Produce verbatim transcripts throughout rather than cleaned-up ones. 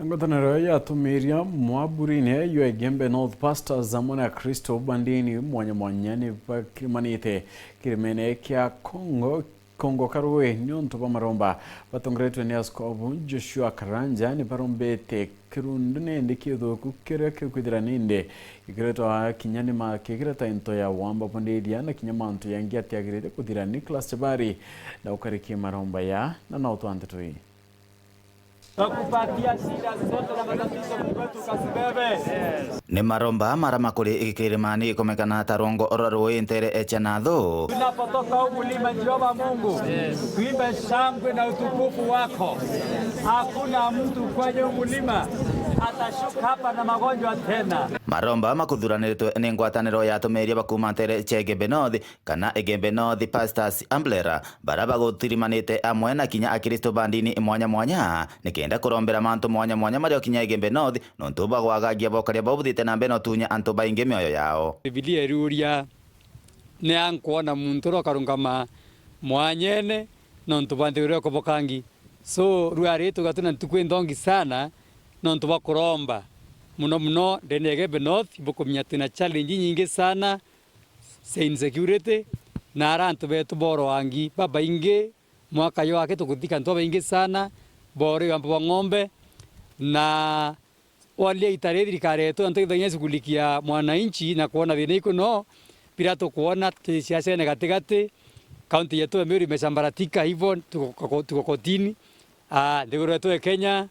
Ngwataniro ya atumiria mwaburine ywa Igembe North, pastors amwe na Akristo ba ndini mwanya mwanya ni bakirimanite kirimene kia Kongo, Kongo Karui niuntu bwa maromba batongeretwe ni Askobu Joshua Karanja ni barombete kirundu nindi kithuku kiria kikwithira nindi gikiretwa kinya ni makigireta into ya wamba bwa ndiria na kinya mantu yangi atiagirite kuthira. Nicholas Chabari na ukarikie maromba ya na no twante twi. Tutakupatia shida zote na matatizo, Mungu wetu, ukazibebe. Ni maromba mara makuri kirimani kumekana ta rwongo rwa rui ntere echa na thu. Tunapotoka huku mlima, Jehova Mungu, tuimbe shangwe na utukufu wako. Hakuna mtu kwenye huu mlima atashuka hapa na magonjwa tena. Maromba makuthuraniritwe ni ngwataniro ya atumiria bakuma ntere cha Igembe North, kana Igembe North Pastors Umbrella, bara bagutirimanite amwe na kinya Akristo ba ndini mwanya mwanya, nikenda kurombera mantu mwanya mwanya mario kinya Igembe North, nontu bwa gwagagia bokaria bau buthite na mbere na utunya antu baingi mioyo yao. Bibilia iruria, "Ni a nkwona muntu uria ukarungama mwanyene nontu bwa nthiguru iria ikobokangi." So, rwari tuga twina ntuku inthongi sana nontu bwa kuromba. Muno muno ndene ya Igembe North, ibukumenya twina challenge nyingi sana cia insecurity, na ara antu betu boroangi babaingi, mwaka jwake tukuthika antu babaingi sana, boro wamba bwa ng'ombe, na walia itari thirikari yetu antu ithagia shughulikia mwananchi na kuona thina iku no, bila tukuona twi siasene gatigati, kaunti yetu ya Meru imesambaratika, hivyo tuko, tuko kotini. Ah, nthiguru yetu ya Kenya,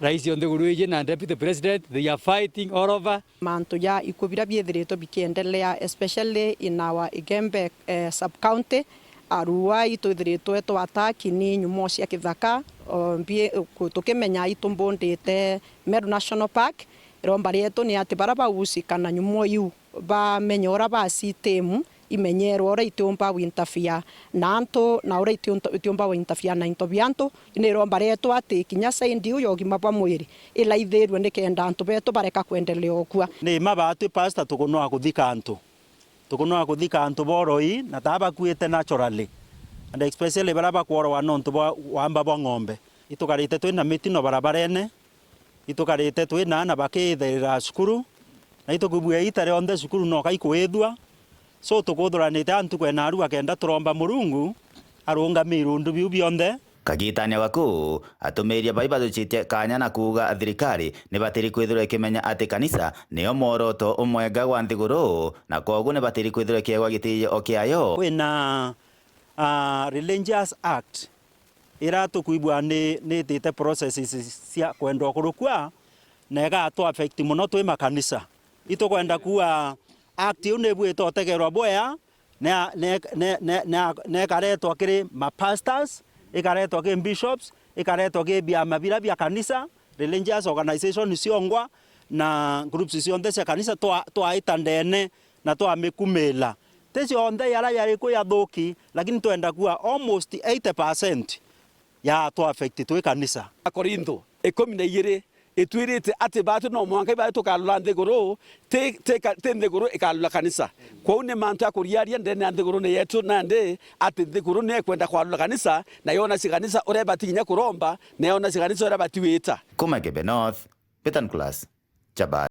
Rais o nthiguru iji na Deputy President, they are fighting all over. Mantu ja iku biria biithiritwe bikiendelea, especially in our Igembe, eh, sub-county, arua itwithiritwe twa attack ni nyumo cia kithaka, o, mbi-, ku-, tukimenya itumbundite Meru National Park. Iromba rietu ni ati bara bahusika na nyumo iu bamenye uria ba system imenyerwe uria itiumba gwinterfere na antu, na uria itiunto-, itiumba gwinterfere na into bia antu. Ni iromba rietu ati kinya side iu ya ugima bwa mwiri ilaithirue nikenda antu betu bareka kwendelea ukua. Ni mma baatwi pastor tukunoa kuthika antu. Tukunoa kuthika antu boroi na taa bakuite naturally. And especially baria bakworoa nontu bwa wamba bwa ng'ombe. Itukarite twina mitino barabarene. Itukarite twina aana bakiithaira cukuru, na itukwibua ita rionthe cukuru no kaikwithua. So, tukuthuranite a ntuku ya narua kenda turomba Murungu arungame irundu biu bionthe. Kagitania gaku, atumiria bai bathucitie kanya na kuuga thirikari ni batiri kwithirwa ikimenya ati kanisa niyo mworoto umwega gwa nthiguru, na kwogu ni batiri kwithirwa ikiegwa gitiio kiayo. Kwina, ah, Religious Act ira tukwibua ni, ni itite processes cia kwendwa kurukua, na igatu affect muno twi makanisa. Itukwenda kuuga act iu nibu itotegerwa bwea, ne, ne, ne, ne, ne, nekaretwa kiri ma pastors, ikaretwa kiri bishops, ikaretwa kiri biama biria bia kanisa, religious organization ciongwa, na groups cionthe cia kanisa twa-, twaita ndene na twamikumila. Ti cionthe yara yari ku yathuki, lakini twenda kuuga almost eighty percent ya twa affect twi kanisa. Akorintho ikumi na igiri itwirite ati baatu no mwanka ibaatu tukarura nthiguru, ti, ti ka-, ti nthiguru ikarura kanisa. Kwou ni mantu ya kuriaria ndene ya nthigurune yetu nandi ati nthiguru ni ikwenda kwarura kanisa, na yona ci kanisa uria ibati kinya kuromba, na yona ci kanisa uria ibati wita. Kuma Igembe North, Peter Nicholas, Chabari.